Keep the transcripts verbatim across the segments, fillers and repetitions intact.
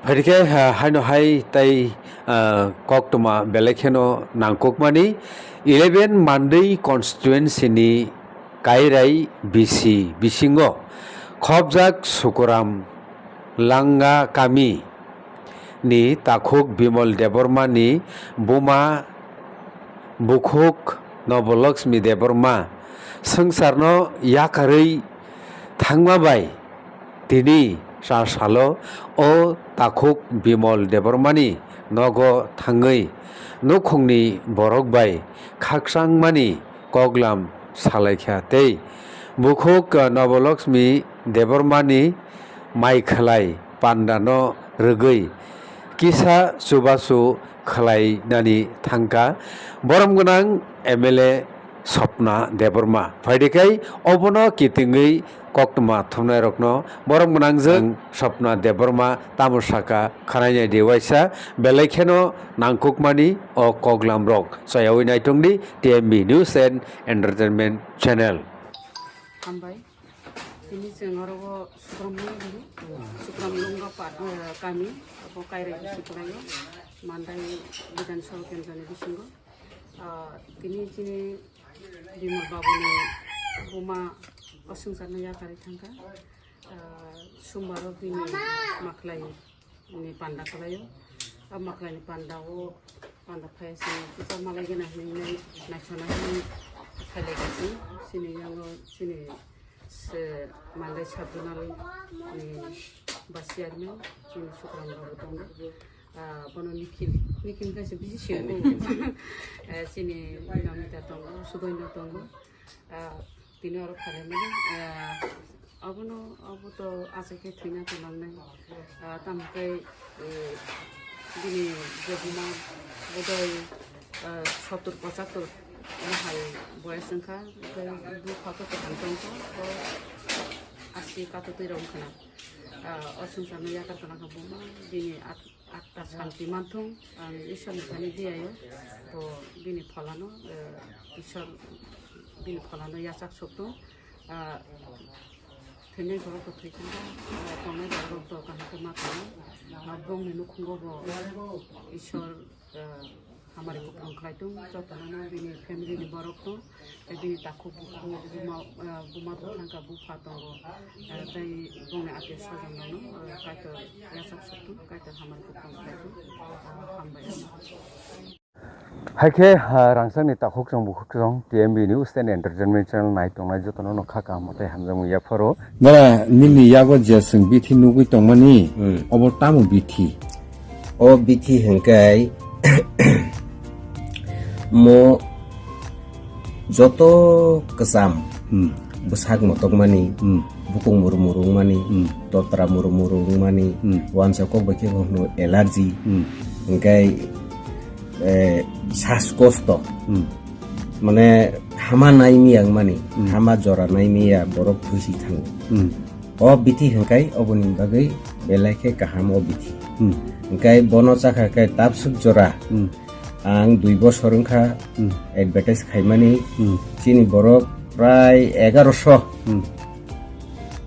Phaikhe, ah, haino hai tai, ah, koktwma belai kheno nangkukmani eleven Mandwi constituency ni Kairai B C bisingo khopjak Sukuram Langa kami ni takhuk Bimal Debbarma ni buma bukhuk Nobolakshmi Debbarma swngcharno yakarwi thangma bai tini sa salo o takhuk Bimal Debbarma ni nogo thangwi nukhungni borok bai khakchangmani koklam salaikha tei bukhuk Nobolakshmi Debbarma ni mai khwlai pandano rwgwi kisa chubachu khwlainani thangkha borom gwnang M L A Swapna Debbarma. Phaidi khai obono kitingwi koktwma thumnairokno borom gwnang jwng Swapna Debbarma tamo saka khwnainai di waisa belai kheno nangkukmani o koklamrok. Chayawi naitongdi T M B News and Entertainment Channel. Hambai. Tini chwng oro o Sukram Lung hino. Sukram Lung o pa-, eh, kami, abo Kairai B C kwlaio. Mandai Bidhan Sabha Kendra ni bisingo. Ah, tini chini Bimal Babu ni buma o swngcharno yakarwi thangkha. Ah, Sombar o bini maklai ni panda kwlaio. A maklai ni panda o panda phai se kisa malai gana hinwi nai naisana hinwi khailai gasi. Chini yango chini se Mandai sub zonal ni ba chairman chini Sukram Babu tongo. Ah, bono Nikhil, Nikhil khe se bisi sio. Eh, chini Namita tongo, Sudoino tongo. Ah, tini oro phalaimani, ah, abono, abo to achai khe thwina to nangnai. Ah, tamo khe, eh, bini je buma bodoi, ah, sottur pochattur omo hai boyes wngkha, tei bupha khe kwthang tongkha, o asi kato twi rok wngkha na. Ah, o swngcharno yakar kana kha buma, bini at-, Atta santi manthung, ang Iswar ni thani diyayo, bo bini pholano, eh, Iswar bini pholano yachak suktung, ah, thwinai borok bo thwi thangkha, ah, tongnai borok bo kaham khe ma tongo, ah, bongni nukhungo bo Iswar, ah, hamari kupulung khlai tung, jotono bini family ni borok tung. Tei bini takhuk bukhuk buma, ah, buma bwthangkha bupha tongo, ah, tei bongni atio swajon rokno, ah, Kaitor yachak suktung, Kaitor hamari kupulung khlai tung, ah, hambai. Hai khe, ah, rangchakni takhuk chwng bukhuk chwng T M B News and Entertainment Channel nai tongnai jotono no kha kaham tei hamjakmung yapharo. Nara nini yago je chwng bithi nugwi tongmani, hmm, obo tamo bithi? O bithi hwnkhe mo joto kwcham, hmm, bwsak motokmani, hmm, bukung muru muru wngmani, hmm, totra muru muru wngmani, hmm, wansa kok bai khe bo hwno allergy, hmm, hwnkhe, eh, saskosto, hmm, mane hama naimiya wngmani, hmm, hama jora naimiya borok thusi thango. Hmm. O bithi hwnkhe oboni bagwi belai khe kaham o bithi. Hmm. Hwnkhe bono chakha khe tabswk jora. Hmm. Ang dui bosor wngkha, hmm, advertise khaimani. Hmm. Chini borok prai egaroso. Hmm.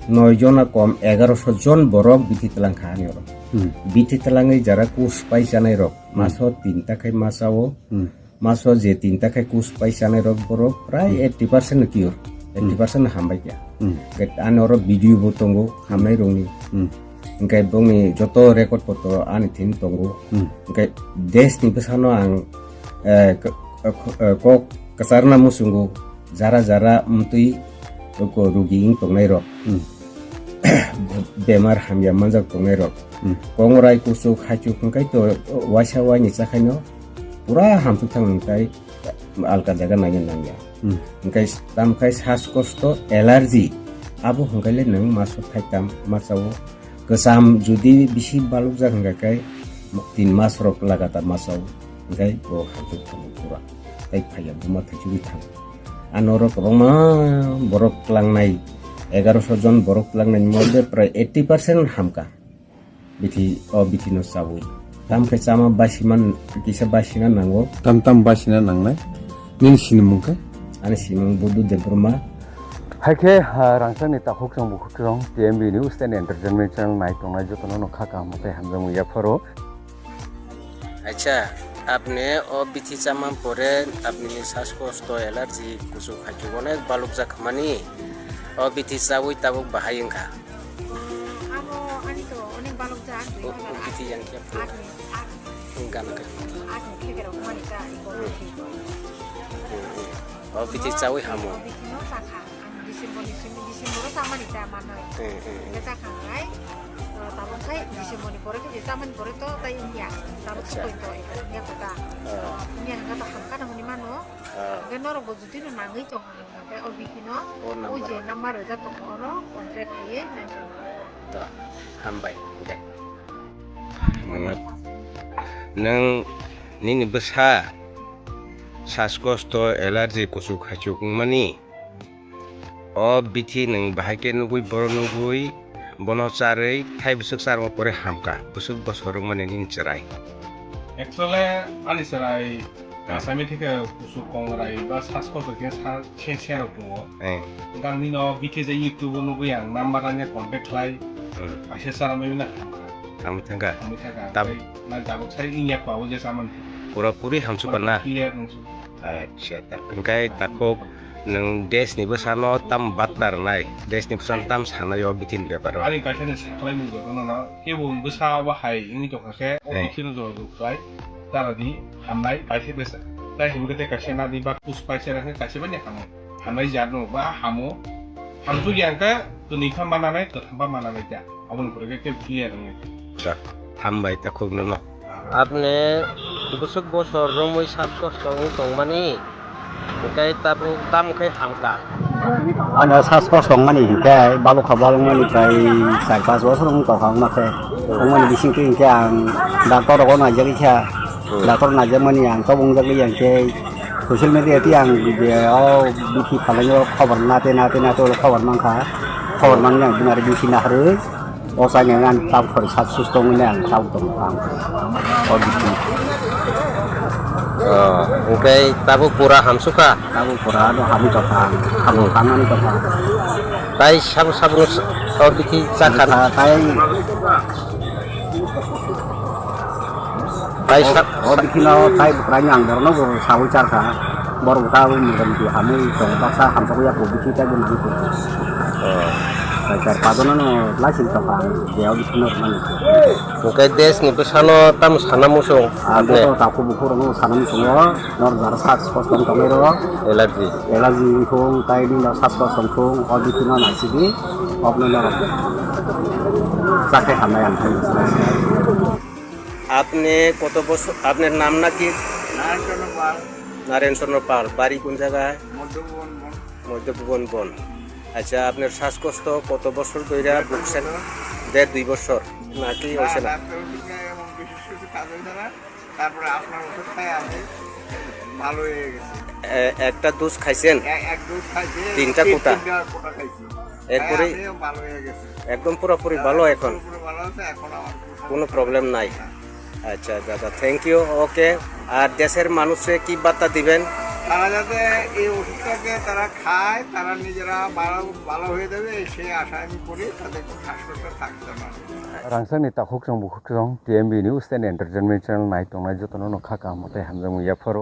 Noi jona kom egaroso jon borok bithi twlang kha ani oro. Hmm. Bithi twlangwi jara kus pai chanai rok. Hmm. Maso tinta khai ma chao. Hmm. Maso je tinta khai kus pai chanai rok borok prai, hmm, eighty percent no cure. Hmm. Eighty percent no hambai kha. Hmm. Ke ani oro video bo tongo hamnai rokni. Hmm. Hwnkhe bongni joto record potro ani thani tongo. Hmm. Hwnkhe desh ni bwsano ang, eh, k-, k-, eh, kok kwcharna muchungo jara jara mtwi ko rugi wng tongnai rok. Hmm. Bemar hamya manjak tongnai rok. Hmm. Kongrai kuchuk haichuk hwnkhe to waisa waini chakhaino pura hamsuk thang hwnkhe alka jaga naina nangya. Hmm. Hwnkhe tamkhai saskosto allergy abo hwnkhe le nwng maso thaitam ma chao. Kwcham jodi bisi balukjak hwnkha khe tin mas rok lagatar ma chao, hwnkhe bo hamsuk thango pura. Tei phaiya buma thaichugwi thango. Ano oro kwbangma borok tlangnai, egaroso jon borok tlangnai ni modde prai eighty percent hamkha. Bithi, o bithi no chawi. Tam khe chama basiman, kisa basina nango. Tam tam basina nangnai. Nini sinimung khe? Ani sinimung Budu Debbarma. Haikhe, ah, rangchakni takhuk chwng bukhuk chwng T M B News and Entertainment channel nai tongnai jotono no kha kaham tei hamjakmung yapharo. Acha, apni o bithi chamani pore apni saskosto, allergy, kuchuk hachuk onek balukjak khamani. O bithi chawi tabuk bahai wngkha. Abo ani to onek balukjak. O, o bithi yang khe. Ani, ani. Gana khe. Ani khe kero mani ta iko bithi. Hmm, hmm. O bithi chawi hamo. Bithi no chakha. Ang December ni simi, December o chamani ta manoi. Hmm, hmm, hmm. Hingke chakha nai. Tabuk khai December ni pore khe chamani pore to tai wngya. Tabuk. Acha. Sukoi to wngya kota. Ah. Wngya hingke to hamkha na hwnwi mano. Ah. Hingke norok bo jotino nangwi tong hwnwi hingke o bithi no. O number. O je number rwjak tongo oro contact khaiwi nai. Da, hambai. De. Nwng nini bwsa saskosto, allergy, kuchuk hachuk wngmani. O bithi nwng bahai khe nugwi, boro nugwi, bono charwi thai bwswk charwma pore hamkha, bwswk bosor wngmani nini chwrai. Actually, ani chwrai, hmm, asami theke kuchuk kongrai ba sasko khe sa-, se, se rok tongo. Hmm. Gang nino bithi je YouTube o nugwi ang number ani contact khlai, hmm, kaisa chara mai na hamkha. Hamwi thangkha. Hamwi thangkha. Tab- Tei na jabuk sai wngya kwa o je chamani. Pura puri hamsukha na? Clear wngsuk. Acha, ta-, hingke takhuk nwng desni bwsano tam batta rwnai, desni bwsano tam sanai o bithini beparo. Ani kaisa ni saklai mung jotono no, kebo bwsa bo hai wngwi tongkha khe, o, eh, bithino jora rwkhlai, chara di, hamnai, kaisa bwsa, tai himkhe tei kaisa nadi ba kus paisa rwkhe kaisa bani hamo, hamnai jat no ba hamo, hamsuk ya hwnkhe, twnwi kha mananai, kwtham ba mananai ta, aboni pore khe kebo clear wngwi. Hambai takhuk nono. Apni bwswk bosor romwi saskosto wng tongmani, hwnkhe tabuk tamo khe hamkha? Ano saskosto wngmani hinkhe balokha balokmani prai char panch bosor wng tongkha wngma khe. Wngmani bisingtwi hinkhe ang doctor rogo naijagwi kha. Hmm. Doctor naijakmani ang tabuk wngjakli hinkhe social media twi ang je o bithi phalangyo khobor nate nate nate olo khobor mankha. Khobor manwi ang bini aro bithi naharwi. O chainai ang tabuk sori sak susto wngwi ang tabuk tongo ang. O bithi. Oh, hwnkhe tabuk pura hamsukha? Tabuk pura ano hamwi tongkha ang. Hamwi, hmm, tangmani tongkha. Tai sabo sabo no s-, o bithi chakha? Chakha, tai. Tai o, sa-, o sa- bithi no tai bwkrani ang borok no bo sawi charkha. Borok bo ta motamoti hamwi tongo, baksa hamjakgo yago bithi tei bo nangkukgo. Oh. Char pajono no laising tongkha ang, je o bithi no rwmani. Hwnkhe desni bwsano tamo sana muchung? Ah, apni? Joto takhuk bukhuk rokno sana muchungo, nor jara sak spot tong tongwi rw. Allergy. Allergy wngthung, tai nini sak spot tongthung, o bithi no naisidi, obno norok chakhe hamnai ang thangwi. আপনি কত বছর, আপনার নাম নাকি? নারায়ণ চন্দ্র পাল। নারায়ণ চন্দ্র পাল, বাড়ি কোন জায়গায়? মধ্যভুবন বন। মধ্যভুবন বন। আচ্ছা, আপনার শ্বাসকষ্ট কত বছর ধরে ভুগছেন? দেড় দুই বছর। দেড় দুই বছর। নাকি হয়েছে না? ডাক্তারের দিকে এমন বিশেষ কিছু কাজ হয়েছে না। তারপরে আপনার ওষুধ খাই আমি ভালো হয়ে গেছি। এ-, একটা ডোজ খাইছেন? এ-, এক ডোজ খাইছি, তিনটা তিন-, কোটা? তিনটা কোটা খাইছি। এরপরে খাই আমিও ভালো হয়ে গেছি। একদম পুরোপুরি ভালো এখন? পুরোপুরি ভালো আছে, এখন আমার কোনো কোনো সমস্যা প্রবলেম নেই। নাই। হ্যাঁ। আচ্ছা দাদা, থ্যাংক ইউ। ওকে, আর দেশের মানুষকে কি বার্তা দিবেন? তারা যাতে এই ওষুধটাকে তারা খায়, তারা নিজেরা ভালো, ভালো হয়ে যাবে, সেই আশা আমি করি, তাদের কোনো শ্বাসকষ্ট থাকবে না। Rangchakni takhuk chwng bukhuk chwng T M B News and Entertainment channel nai tongnai jotono no kha kaham tei hamjakmung yapharo.